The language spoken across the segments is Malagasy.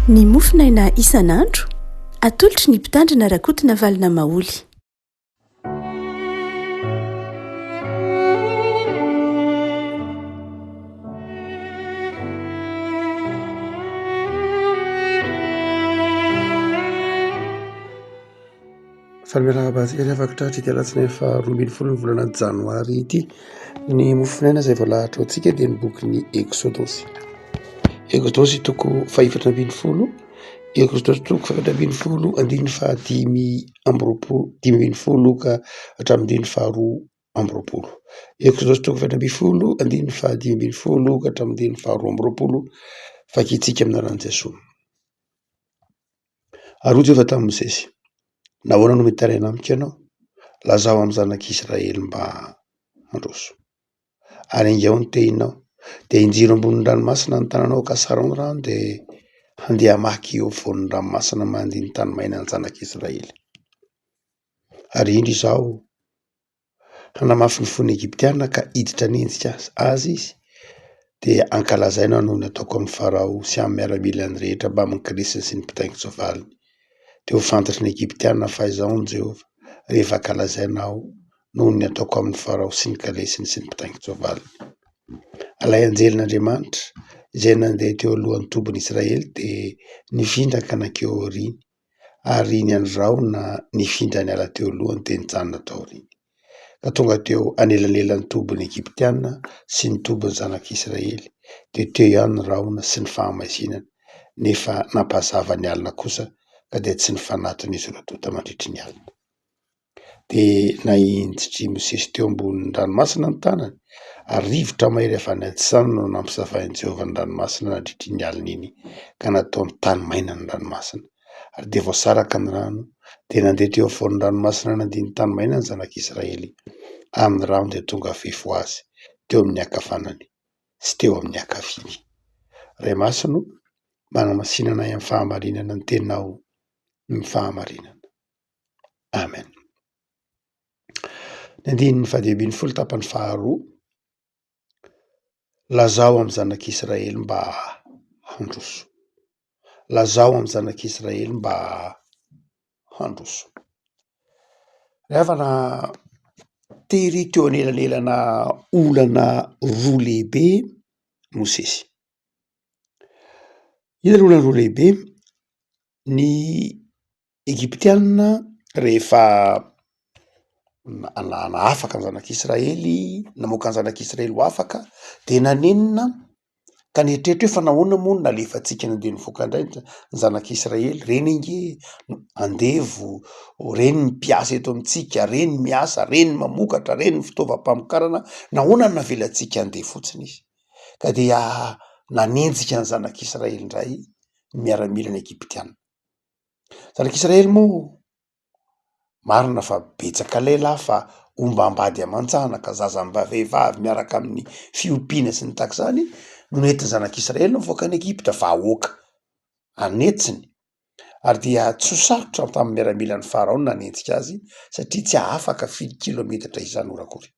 Ny mofonaina isan'andro, atolotry ny Mpitandrina Rakotonavalona Maholy. Faly miarahaba antsika ry havako tratry ity alatsinainy faha 12 ny volana janoary ity. Ny mofonaina izay voalahatra ho antsika dia ny bokin'ny Eksodosy. Eksodosy toko fahefatra ambin'ny folo, Eksodosy toko fahefatra ambin'ny folo andininy fahadimy amby roapolo, 15 ka hatramin'ny andininy faharoa amby roapolo. Eksodosy toko fahefatra ambin'ny folo andininy fahadimy ambin'ny folo ka hatramin'ny andininy faharoa amby roapolo, vakintsika amin'ny anaran'i Jesoa. Ary hoy Jehovah tamin'i Mosesy, Nahoana no mitaraina amiko ianao? Lazao amin'ny zanak'Israely mba handroso. Ary ingao ny tehinao, dia injiro ambonin'ny ranomasina ny tananao ka sarao ny rano, dia handeha hamaky eo afovoan'ny ranomasina mandihy ny tany maina ny zanak'Israely. Ary indro Izaho Hanamafy ny fon'ny Egyptiana ka hiditra hanenjika azy izy, dia hankalazaina noho ny ataoko amin'i Farao sy amin'ny miaramilany rehetra mbamin'ny kalesiny sy ny mpitaingin-tsoavaliny. Dia ho fantatry ny Egyptiana fa Izaho no Jehovah, rehefa hankalazaina Aho noho ny ataoko amin'i Farao sy ny kalesiny sy ny mpitaingin-tsoavaliny. Ilay anjelin'Andriamanitra, izay nandeha teo alohan'ny tobin'Israely, dia nifindra ka nankeo aoriany. ary ny andry rahona nifindra niala teo alohany dia nijanona tao aoriany, ka tonga teo anelanelan'ny tobin'ny Egyptiana sy ny tobin'ny zanak'Israely, dia teo ihany ny rahona sy ny fahamaizinana, nefa nampahazava ny alina kosa, ka dia tsy nifanatona izy roa tonta mandritry ny alina. Dia nahinjitr'i Mosesy teo ambonin'ny ranomasina ny tanany, ary rivotra mahery avy any atsinanana no nampisavain'i Jehovah ny ranomasina nandritra iny alina iny, ka nataony tany maina ny ranomasina. Ary dia voasaraka ny rano, dia nandeha teo afovoan'ny ranomasina nandia ny tany maina ny zanak'Israely, ary ny rano dia tonga fefy ho azy teo amin'ny ankavanany sy teo amin'ny ankaviany. Ray Masina o, manamasina anay amin'ny fahamarinana ny teninao ny fahamarinana. Amen. Ny andininy fahadimy ambin'ny folo tapany faharoa, lazao amin'ny zanak'Israely mba handroso. Lazao amin'ny zanak'Israely mba handroso. Ry havana, tery teo anelanelana olana roa lehibe Mosesy. Inona ny olana roa lehibe? Ny Egyptiana rehefa nahafaka ny zanak'Israely, namoaka ny zanak'Israely ho afaka dia nanenina ka nieritreritra hoe fa nahoana moa no nalefantsika nandeha nivoaka indray ny zanak'Israely, ireny ange andevo, ireny ny mpiasa eto amintsika, ireny miasa, ireny mamokatra, ireny ny fitaovam-pamokarana, nahoana no navelantsika handeha fotsiny izy? Ka dia nanenjika ny zanak'Israely indray ny miaramilan'ny Egyptiana. Zanak'Israely moa, marina fa betsaka lehilahy fa ombam-bady aman-janaka, zaza amam-behivavy miaraka amin'ny fiompiana sy ny tahaka izany no nentin'ny zanak'Israely nivoaka an'i Egypta, vahoaka an'hetsiny ary dia tsy ho sarotra tamin'ny miaramilan'i Farao ny nanenjika azy satria tsy hahafaka firy kilometatra isan'ora akory.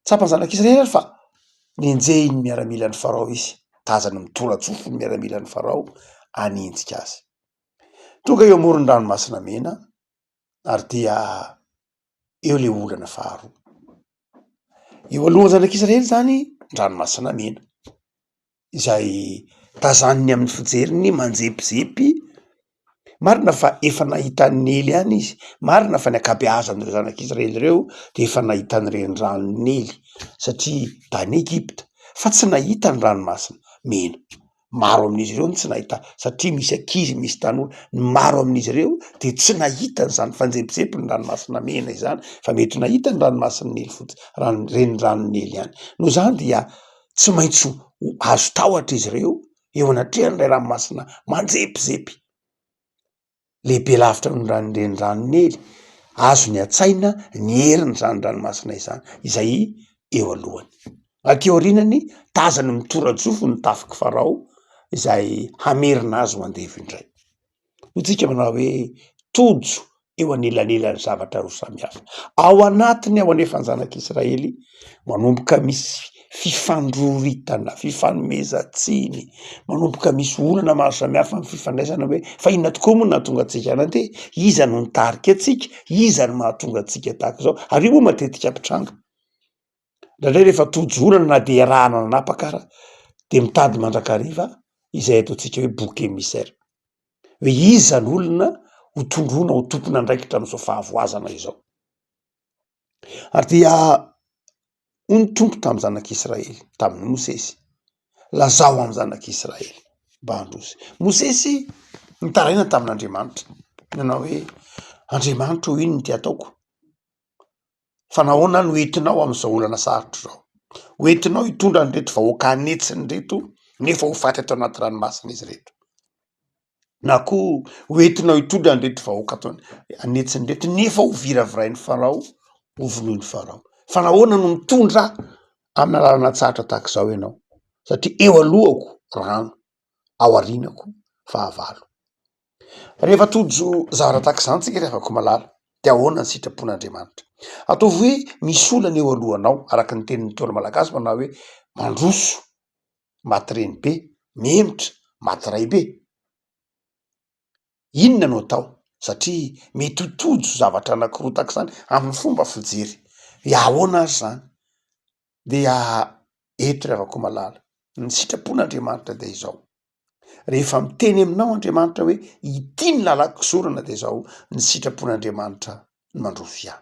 Tsapan'ny zanak'Israely ary fa nenjehin'ny miaramilan'i Farao izy, tazany mitora-tsofo ny miaramilan'i Farao hanenjika azy. Tonga eo amoron'ny ranomasina mena ary dia eo le olana faharoa. Eo alohan'ny zanak'Israely zany ny ranomasina mena. izay tazaniny amin'ny fijeriny manjepizepy, marina fa efa nahita an'i Nily ihany izy, marina fa ny ankabeazan'ireo zanak'Israely ireo dia efa nahita ny reniranon'i Nily satria tany Egypta fa tsy nahita ny ranomasina mena, maro amin'izy ireo no tsy nahita satria misy ankizy, misy tanora, ny maro amin'izy ireo dia tsy nahita an'izany fanjepizepy ny ranomasina mena izany fa mety nahita ny ranomasin'i Nily fotsiny, rano- reniranon'i Nily ihany, noho izany dia Tsy maintsy ho azo tahotra izy ireo eo anatrehan'ilay ranomasina manjepizepy, lehibe lavitra noho ny rano renirano Nily. Azony an-tsaina ny herin'izany ranomasina izany, izay eo alohany. Aty aorianany, tazany mitora-jofo ny tafik'i Farao izay hamerina azy ho andevo indray. Hoy tsika manao hoe tojo eo anelanelan'ny zavatra roa samihafa. Ao anatiny ao anefa ny zanak'Israely manomboka misy Fifandroritana, fifanomezan-tsiny, manomboka misy olana maro samihafa ny fifandraisana hoe fa inona tokoa moa no nahatonga antsika nandeha? Iza no nitarika antsika? Iza no mahatonga antsika tahaka izao? Ary io moa matetika mpitranga. Indraindray rehefa tojo olana na dia iarahana nanapaka ara de mitady mandrakariva izay ataontsika hoe bouc émissaire, hoe iza ny olona ho tondroina ho tompon'andraikitra amin'izao fahavoazana izao. Ary dia hoy ny Tompo tamin'ny zanak'Israely, tamin'i Mosesy, lazao amin'ny zanak'Israely mba handroso. Mosesy nitaraina tamin'Andriamanitra, nanao hoe, Andriamanitra ô, inona ity ataoko? Fa nahoana aho no entinao amin'izao olana sarotra izao? Ho entinao hitondra an'ireto vahoaka an'hetsiny ireto nefa ho faty ato anaty ranomasina izy ireto. Na koa ho entinao hitondra an'ireto vahoaka ato an'hetsiny ireto nefa ho viravirain'i Farao, ho vonoin'i Farao. Fa nahoana no mitondra ahy amina lalana tsahatra tahaka izao ianao? Satria eo alohako rano, ao aorianako fahavalo. Rehefa tojo zavatra tahaka izany tsika ry havako malala de ahoana ny sitrapon'Andriamanitra? Ataovy hoe misy olana eo alohanao araka ny tenin'ny Ntaolo malagasy manao hoe mandroso maty renibe, mihemotra maty raibe. Inona no atao? Satria mety ho tojo zavatra anankiroa tahaka izany amin'ny fomba fijery. Hoe ahoana ary izany? Dia eto ry havako malala, ny sitrapon'Andriamanitra dia izao. Rehefa miteny aminao Andriamanitra hoe ity ny lalan-kizorana dia izao ny sitrapon'Andriamanitra ny mandroso ihany.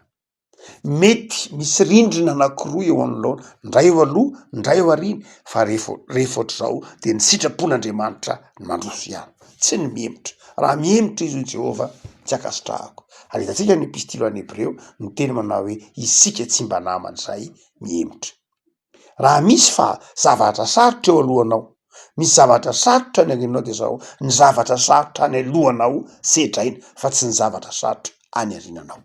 Mety misy rindrina anankiroa eo anoloana, ndray eo aloha, ndray eo aoriana, fa rehefa rehefa ohatr'izao dia ny sitrapon'Andriamanitra ny mandroso ihany, tsy ny mihemotra. Raha mihemotra izy hoy Jehovah, tsy ankasitrahako. Ary hitantsika ny epistily ho an'ny Hebreo miteny manao hoe isika tsy mba naman'izay mihemotra. Raha misy fa zavatra sarotra eo alohanao, misy zavatra sarotra any aorianao de zao, ny zavatra sarotra any alohanao sedraina fa tsy ny zavatra sarotra any aoriananao.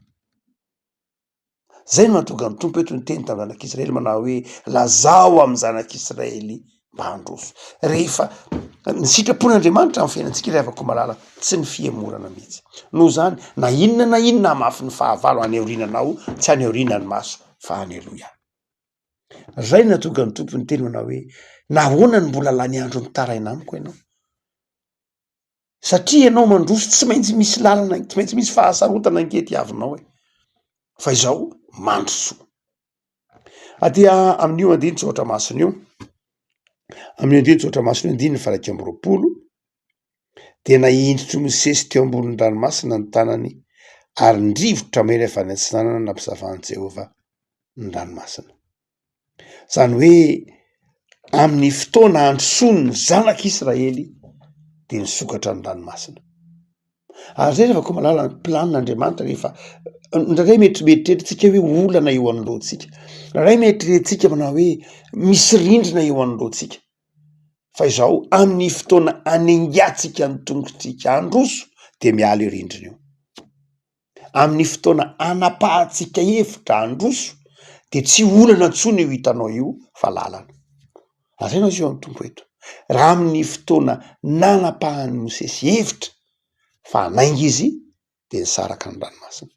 Zay no mahatonga ny Tompo eto niteny tamin'ny zanak'Israely manao hoe lazao amin'ny zanak'Israely mba handroso. Rehefa ny sitrapon'Andriamanitra amin'ny fiainantsika ry havako malala, tsy ny fihemorana mihitsy. Noho izany, na inona na inona hamafy ny fahavalo any aoriananao, tsy any aoriana ny maso fa any aloha ihany. Zay no nahatonga ny Tompo niteny manao hoe, nahoana no mbola lany andro mitaraina amiko ianao? Satria ianao mandroso tsy maintsy misy lalana, tsy maintsy misy fahasarotana ange diavinao e, fa izao mandrosoa. Aty amin'io andinin-tsoratra masina io, amin'io andinin-tsoratra masina io andininy faha 21, dia nahindritr'i Mosesy teo ambonin'ny ranomasina ny tanany ary ny rivotra mahery avy any atsinanana nampizavan'i Jehovah ny ranomasina. Izany hoe amin'ny fotoana androsoan'ny zanak'Israely dia nisokatra ny ranomasina. Ary zay rehefa koa malala ny planin'Andriamanitra rehefa indraindray mety mieritreritra tsika hoe olana eo anoloantsika, indraindray mieritreritra manao hoe misy rindrina eo anoloantsika. Fa izao amin'ny fotoana anengatsika ny tongotsika handroso de miala io rindrina io. Amin'ny fotoana anapahantsika hevitra handroso de tsy olana intsony io hitanao io fa lalana. Ary zay no asehon'ny Tompo eto. Raha amin'ny fotoana nanapahan'i Mosesy hevitra fa hanainga izy de nisaraka ny ranomasina.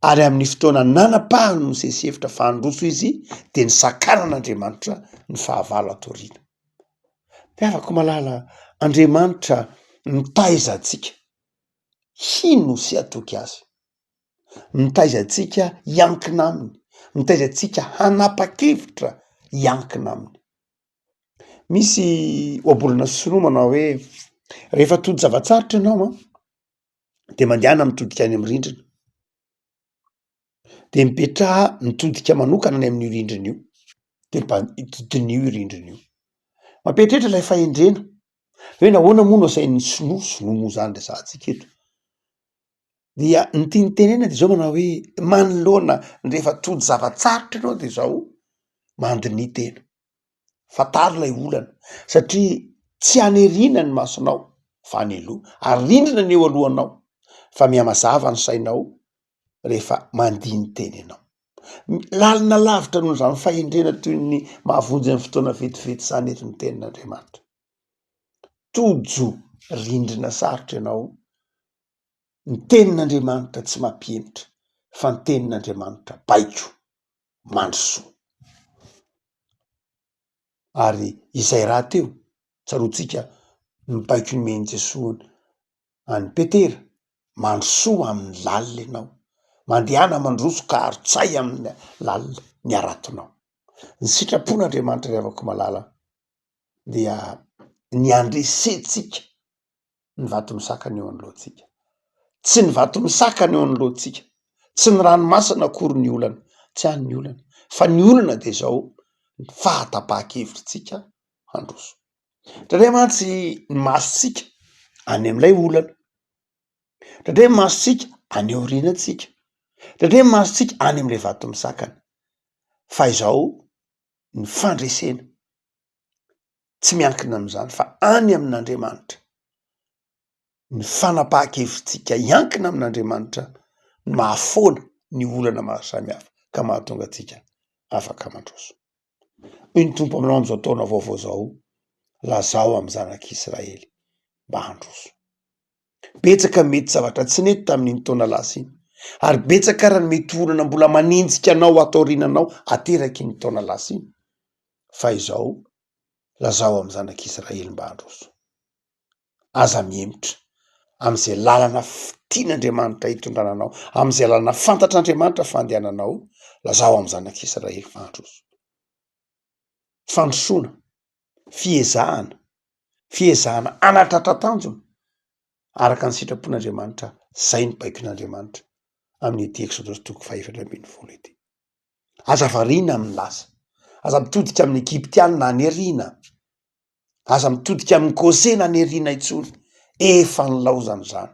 Ary amin'ny fotoana nanapahan'i Mosesy hevitra fa handroso izy dia nisakanan'Andriamanitra ny fahavalo ato aoriana. Mpihavako malala, Andriamanitra mitaiza antsika hino sy hatoky Azy. Mitaiza antsika hiankina Aminy, mitaiza antsika hanapa-kevitra hiankina Aminy. Misy ohabolana sinoa manao hoe rehefa tojo zava-tsarotra ianao an, de mandehana mitodika any amy rindrina, de mipetraha mitodika manokana any amin'io rindrina io, de mba diniho io rindrina io. Mampieritreritra ilay fahendrena hoe nahoana moa no asain'ny sinoa, sinoa moa zany resahantsika eto, dia ny tiany tenenina de zao manao hoe manoloana rehefa tojo zava-tsarotra ianao de zao mandiniha tena. Fantaro ilay olana satria tsy any aoriana ny masonao fa any aloha ary rindrina ny eo alohanao fa mihamazava ny sainao rehefa mandini-tena ianao. Lalina lavitra noho izany fahendrena toy ny mahavonjy amin'ny fotoana vetivety izany eto ny tenin'Andriamanitra. Tojo rindrina sarotra ianao, ny tenin'Andriamanitra tsy mampihemotra fa ny tenin'Andriamanitra baiko mandrosoa. Ary izay rahateo, tsaroantsika ny baiko nomen'i Jesoa an'i Petera, mandrosoa amin'ny lalina ianao, mandehana mandroso ka arotsay amin'ny lalina ny haratonao. Ny sitrapon'Andriamanitra ry havako malala dia ny handresentsika ny vato misakana eo anoloantsika. Tsy ny vato misakana eo anoloantsika, tsy ny ranomasina akory ny olana, tsy any ny olana, fa ny olana de zao ny fahatapahan-kevitritsika handroso. Indraindray mantsy ny masontsika any am'ilay olana, indraindray ny masontsika any aorianantsika, indraindray ny masontsika any am'le vato misakana, fa izao ny fandresena tsy miankina am'zany fa any amin'Andriamanitra, ny fanapahan-kevitsika hiankina amin'Andriamanitra no mahafoana ny olana maro samihafa ka mahatonga antsika afaka mandroso. Hoy ny Tompo aminao amin'izao taona vaovao izao, lazao amin'ny zanak'Israely mba handroso. Betsaka ny mety zavatra tsy nety tamin'iny taona lasa iny, ary betsaka ary ny mety olana mbola manenjika anao ato aoriananao ateraky iny taona lasa iny, fa izao lazao amin'ny zanak'Israely mba handroso. Aza mihemotra amin'izay lalana tian'Andriamanitra hitondrana anao, amin'izay lalana fantatr'Andriamanitra fandehananao, lazao amin'ny zanak'Israely fa handroso. Fandrosoana, fiezahana, fiezahana hanatratra tanjona araka ny sitrapon'Andriamanitra, zay ny baikon'Andriamanitra amin'ity Eksodosy toko fahefatra ambin'ny folo ity. Aza variana amin'ny lasa, aza mitodika amin'ny Egyptiana any aoriana. Aza mitodika amin'ny Gosena any aoriana intsony, efa nilaozana izany.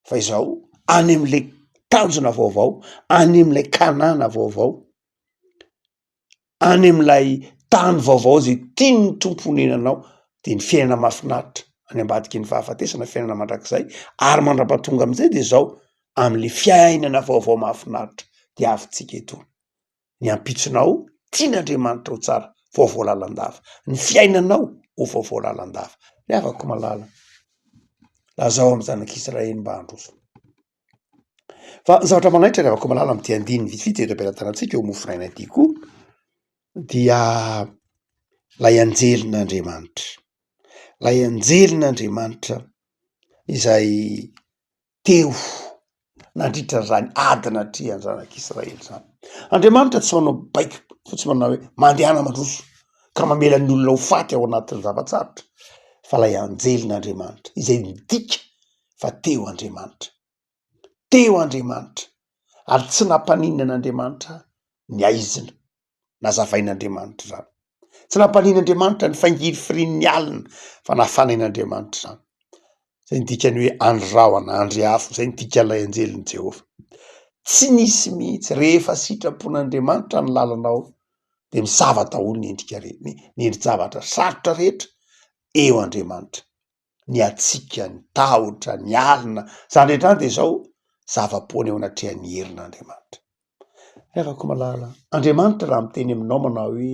Fa izao, any amin'ilay tanjona vaovao, any amin'ilay Kanana vaovao, any amin'ilay tany vaovao izay tian'ny Tompo honenanao, dia ny fiainana mahafinaritra any ambadiky ny fahafatesana, fiainana mandrakizay, ary mandra-pahatonga amin'izay dia izao, amin'ilay fiainana vaovao mahafinaritra diavintsika etoana. Ny ampitsonao tian'Andriamanitra ho tsara, vaovao lalandava. Ny fiainanao ho vaovao lalandava. Ry havako malala, lazao amin'ny zanak'Israely mba handroso. Fa ny zavatra manaitra ry havako malala amin'ity andininy vitsivitsy eto am-pelatanantsika eo mofonaina ity koa dia ilay anjelin'Andriamanitra. Ilay anjelin'Andriamanitra izay teo nandritra izany ady natrehan'ny zanak'Israely izany. Andriamanitra tsy manao baiko fotsiny manao hoe mandehana mandroso ka mamela ny olona ho faty ao anatin'ny zava-tsarotra fa ilay anjelin'Andriamanitra izay midika fa teo Andriamanitra, teo Andriamanitra ary tsy nampaninona an'Andriamanitra ny aizina. Nazavain'Andriamanitra izany. Tsy nampanin'Andriamanitra ny fangirifirian'ny alina fa nafanain'Andriamanitra izany. Izay ny dikan'ny hoe andry rahona, andry afo, izay ny dikan'ilay anjelin'i Jehovah. Tsy nisy mihitsy, rehefa sitrapon'Andriamanitra ny lalanao dia misava daholo ny endrika re- ny ny endri-javatra sarotra rehetra eo Andriamanitra. Ny hatsiaka, ny tahotra, ny alina, izany rehetra izany dia izao zava-poana eo anatrehan'ny herin'Andriamanitra. Ry havako malala, Andriamanitra raha miteny aminao manao hoe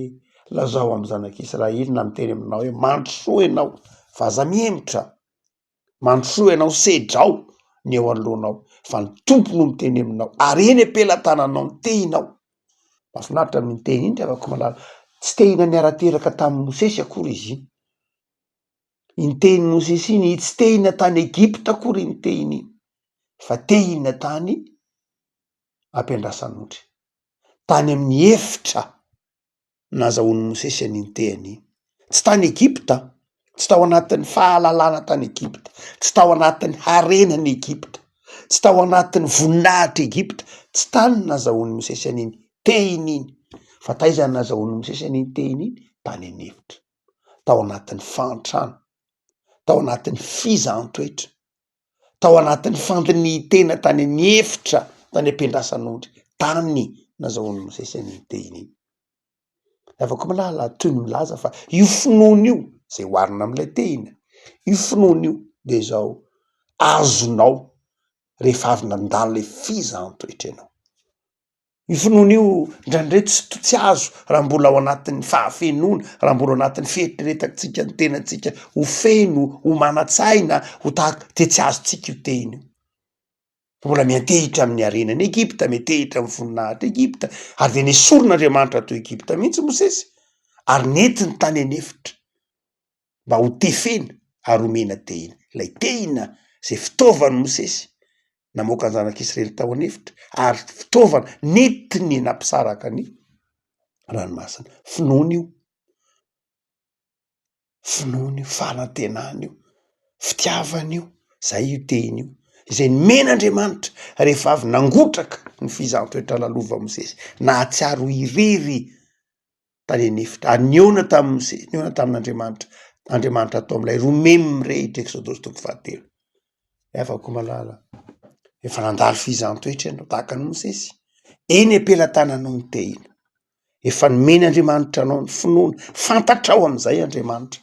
lazao amin'ny zanak'Israely na miteny aminao hoe mandrosoa ianao fa aza mihemotra, mandrosoa ianao sedrao ny eo anoloanao fa ny Tompo no miteny aminao ary eny am-pelatananao ny tehinao. Mahafinaritra amin'iny tehina iny ry havako malala, tsy tehina niara-teraka tamin'i Mosesy akory izy iny. Iny tehin'i Mosesy iny, tsy tehina tany Egypta akory iny tehina iny fa tehina tany ampiandrasan'ondry. Tany amin'ny efitra nazahoan'i Mosesy an'iny tehina iny. Tsy tany Egypta, tsy tao anatin'ny fahalalana tany Egypta, tsy tao anatin'ny harenan'i Egypta, tsy tao anatin'ny voninahitr'i Egypta, tsy tany no nazahoan'i Mosesy an'iny tehina iny. Fa taiza no nazahoan'i Mosesy an'iny tehina iny? Tany an'efitra, tao anatin'ny fahantrana, tao anatin'ny fizahan-toetra. tao anatin'ny fandinihin-tena tany an'efitra tany am-piandrasan'ondry, tany nazahoan'i Mosesy an'iny tehina iny. Afaka milaza toy ny milaza fa io finoana io izay oharina amin'ilay tehina, io finoana io dia izao azonao rehefa avy nandalo ilay fizahan-toetra ianao. Io finoana io indraindray tsy to- tsy azo raha mbola ao anatin'ny fahafenoana, raha mbola ao anatin'ny fieritreretantsika ny tenantsika ho feno, ho manan-tsaina, ho tahaka, de tsy azontsika io tehina io. Fa mbola miantehitra amin'ny harenan'i Egypta, miantehitra amin'ny voninahitr'i Egypta, ary de nesorin'Andriamanitra tao Egypta mihitsy Mosesy. Ary nentiny tany an'efitra mba ho tefena ary homena tehina. Ilay tehina izay fitaovan'i Mosesy namoaka ny zanak'Israely tao an'efitra ary fitaovana nentiny nampisaraka ny ranomasina. Finoana io. Finoana io, fanantenana io, fitiavana io, zay io tehina io, izay nomen'Andriamanitra rehefa avy nangotraka ny fizahan-toetra lalovan'i Mosesy, nahatsiaro ho irery tany an'efitra, ary nihaona tamin'i Mosesy, nihaona tamin'Andriamanitra, Andriamanitra tao amin'ilay romemy mirehitra, Eksodosy toko fahatelo. Ry havako malala, efa nandalo fizahan-toetra ianao tahaka an'i Mosesy, eny am-pelatananao ny tehina. Efa nomen'Andriamanitra anao ny finoana, fantatrao amin'izay Andriamanitra.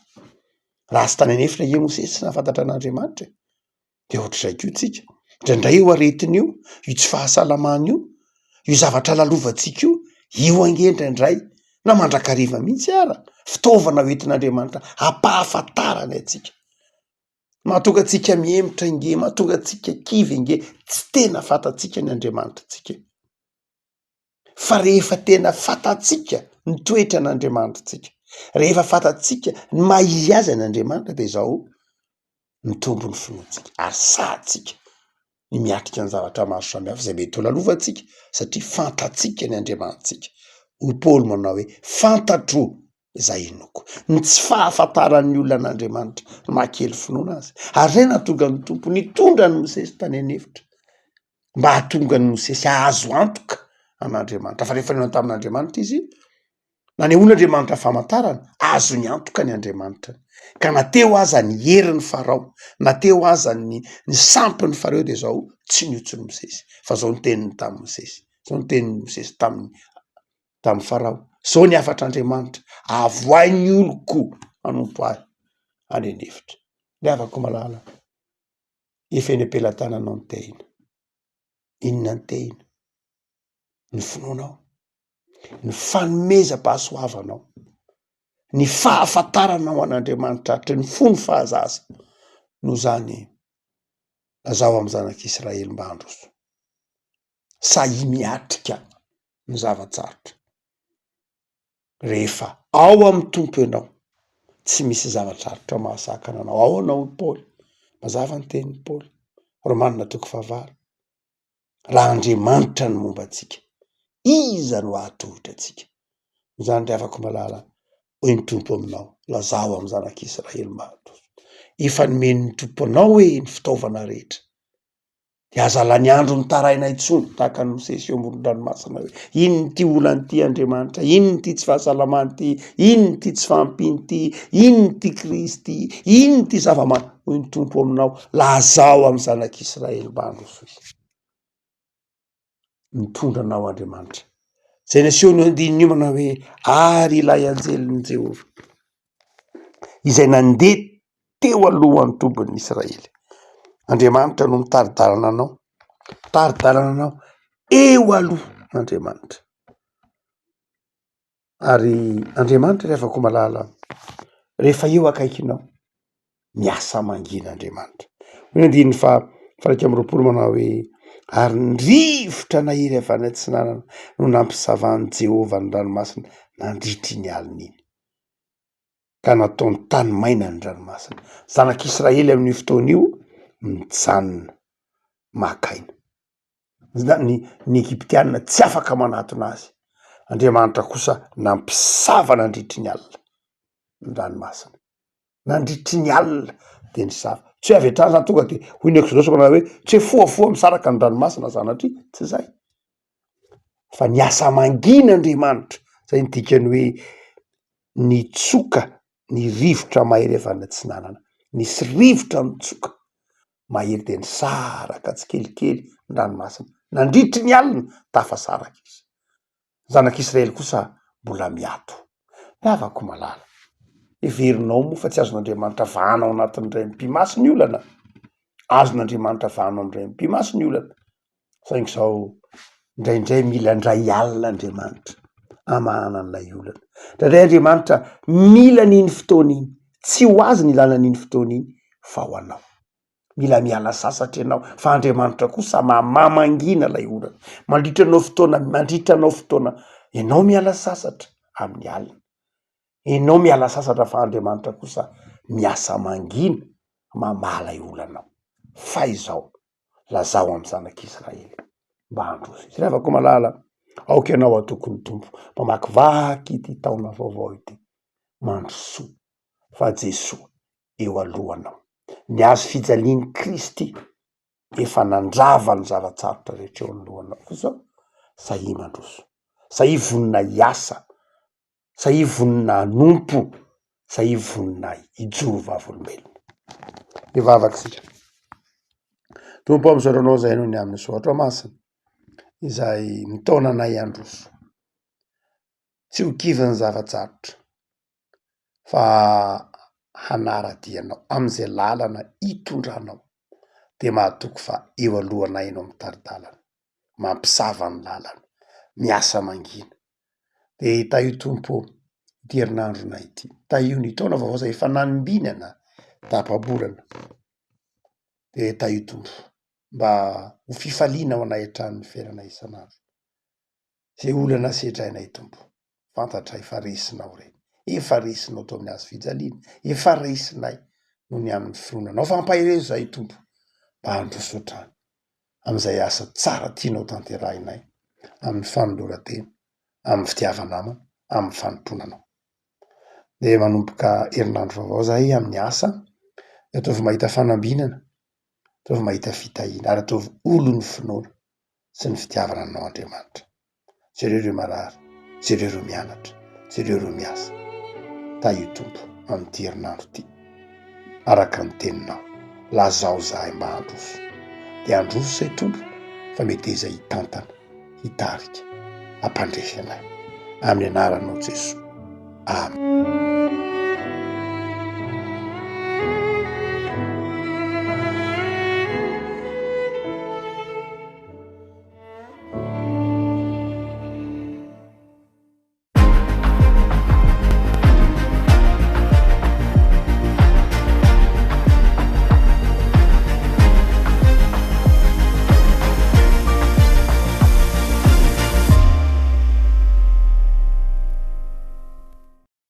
Raha tsy tany an'efitra i Mosesy tsy nahafantatra an'Andriamanitra e. De ohatr'izay koa tsika, indraindray io aretina io, io tsy fahasalamana io, io zavatra lalovantsika io, io ange indraindray na mandrakariva mihitsy ara, fitaovana hoentin'Andriamanitra hampahafantarany antsika. Mahatonga antsika mihemotra ange, mahatonga antsika kivy ange, tsy tena fantatsika ny Andriamanitritsika e. Fa rehefa tena fantatsika ny toetran'Andriamanitritsika, rehefa fantatsika ny maha izy azy an'Andriamanitra dia izao mitombo ny finoantsika ary sahintsika ny miatrika ny zavatra maro samihafa izay mety ho lalovantsika satria fantatsika ny Andriamanitsika. Hoy Paoly manao hoe fantatro izay inoako. Ny tsy fahafantaran'ny olona an'Andriamanitra no maha kely finoana azy. Ary izay nahatonga ny Tompo nitondra an'i Mosesy tany an'efitra. mba hahatonga an'i Mosesy hahazo antoka an'Andriamanitra. Fa rehefa nihaona tamin'Andriamanitra izy, nanehoan'Andriamanitra famantarana, azony antoka ny Andriamanitra. Ka na teo aza ny herin'i Farao, na teo aza ny ny sampin'i Farao dia izao tsy nihotsin'i Mosesy. Fa izao ny teniny tamin'i Mosesy, izao ny tenin'i Mosesy taminy tamin'i Farao, izao ny hafatr'Andriamanitra, avoahy ny oloko hanompo ahy any an'efitra. Ry havako malala. Efa eny am-pelatananao ny tehina. Inona ny tehina? Ny finoanao, ny fanomezam-pahasoavanao, ny fahafantaranao an'Andriamanitra hatry ny fony fahazaza. Noho izany, lazao amin'ny zanak'Israely mba handroso. Sahia miatrika ny zava-tsarotra. Rehefa ao amin'ny Tompo ianao, tsy misy zava-tsarotra mahasakana anao. Ao anao i Paoly, mazava ny tenin'i Paoly, Romanina toko fahavalo. Raha Andriamanitra no momba antsika, iza no hahatohitra antsika? Izany ry havako malala, hoy ny Tompo aminao, lazao amin'ny zanak'Israely mba handroso. Efa nomen'ny Tompo anao hoe ny fitaovana rehetra. De aza lany andro mitaraina intsony tahaka an'i Mosesy eo amoron-dranomasina hoe inona ity olana ity Andriamanitra, inona ity tsy fahasalamana ity, inona ity tsy fahampiana ity, inona ity krizy ity, inona ity zava-ma-, hoy ny Tompo aminao, lazao amin'ny zanak'Israely mba handroso izy. Mitondra anao Andriamanitra. Izay nasehon'io andininy io manao hoe ary ilay anjelin'i Jehovah izay nandeha teo alohan'ny tobin'ny Israely. Andriamanitra no mitari-dalana anao, mitari-dalana anao eo aloha Andriamanitra. Ary Andriamanitra ry havako malala, rehefa eo akaikinao, miasa mangina Andriamanitra. Hoy ny andininy faha 21 manao hoe ary ny rivotra nahery avy any atsinanana no nampisavan'i Jehovah ny ranomasina nandritra iny alina iny, ka nataony tany maina ny ranomasina. Zanak'Israely amin'io fotoana io mijanona maka aina. Ny ny Egyptiana tsy afaka manatona azy. Andriamanitra kosa nampisava nandritry ny alina ny ranomasina. Nandritry ny alina de nisava. Tsy hoe avy hatrany zany tonga de hoy ny Eksodosy manao hoe tsy hoe fohafoha misaraka ny ranomasina sanatria, tsy zay. Fa niasa mangina Andriamanitra, zay ny dikany hoe nitsoka ny rivotra mahery avy any atsinanana. Nisy rivotra nitsoka mahery dia nisaraka tsikelikely ny ranomasina. Nandritry ny alina, tafasaraka izy. Ny zanak'Israely kosa mbola miato. Ry havako malala, heverinao moa fa tsy azon'Andriamanitra vahana ao anatin'ny indray mipi-maso ny olana? Azon'Andriamanitra vahana ao amin'ny indray mipi-maso ny olana. Saingy izao, indraindray mila indray alina Andriamanitra hamahana an'ilay olana. Indraindray Andriamanitra mila an'iny fotoana iny, tsy ho azy ny ilana an'iny fotoana iny fa ho anao. Mila miala sasatra ianao fa Andriamanitra kosa mamaha mangina ilay olana. Mandritra anao fotoana, mandritra anao fotoana ianao miala sasatra amin'ny alina. Enao miala sasatra fa Andriamanitra kosa miasa mangina mamaha ilay olanao. Fa izao, lazao amin'ny zanak'Israely mba handroso izy. Ry havako malala, aoka ianao hatoky ny Tompo, mpamakivaky ity taona vaovao ity. Mandrosoa fa Jesoa eo alohanao. Ny hazo fijalian'i Kristy efa nandrava ny zava-tsarotra rehetra eo anoloanao. Fa izao, sahia mandroso, sahia vonona hiasa, sahia vonona hanompo, sahia vonona hijoro vavolombelona. Hivavaka isika. Tompo ô, misaotra anao izay noho ny amin'ny soratra masina izay mitaona anay handroso. Tsy ho kivin'ny zava-tsarotra fa hanara-dia anao amin'izay lalana hitondranao dia mahatoky fa eo alohanay ianao mitari-dalana, mampisava ny lalana, miasa mangina. Dia tahio Tompo ô ity herinandronay ity, tahio ny taona vaovao izay efa nanombinana tapa-bolana, dia tahio Tompo mba ho fifaliana ho anay hatrany ny fiainana isan'andro. Izay olana sedrainay Tompo, fantatray fa resinao ireny, efa resinao teo amin'ny hazo fijaliana, efa resinay noho ny amin'ny finoana Anao, fa ampaherezo izahay Tompo mba handroso hatrany amin'izay asa tsara tianao tanterahinay, amin'ny fanoloran-tena, amin'ny fitiava-namana, amin'ny fanompoana Anao. Dia manomboka herinandro vaovao izahay amin'ny asa, dia ataovy mahita fanambinana, ataovy mahita fitahiana ary ataovy olon'ny finoana. sy ny fitiavana anao Andriamanitra. Jereo ireo marary, jereo ireo mianatra, jereo ireo miasa. Tahio Tompo amin'ity herinandro ity. Araka ny teninao, lazao izahay mba handroso. Dia handroso izay Tompo fa meteza hitantana, hitarika, hampandresy anay. Amin'ny anaranao Jesoa. Amen.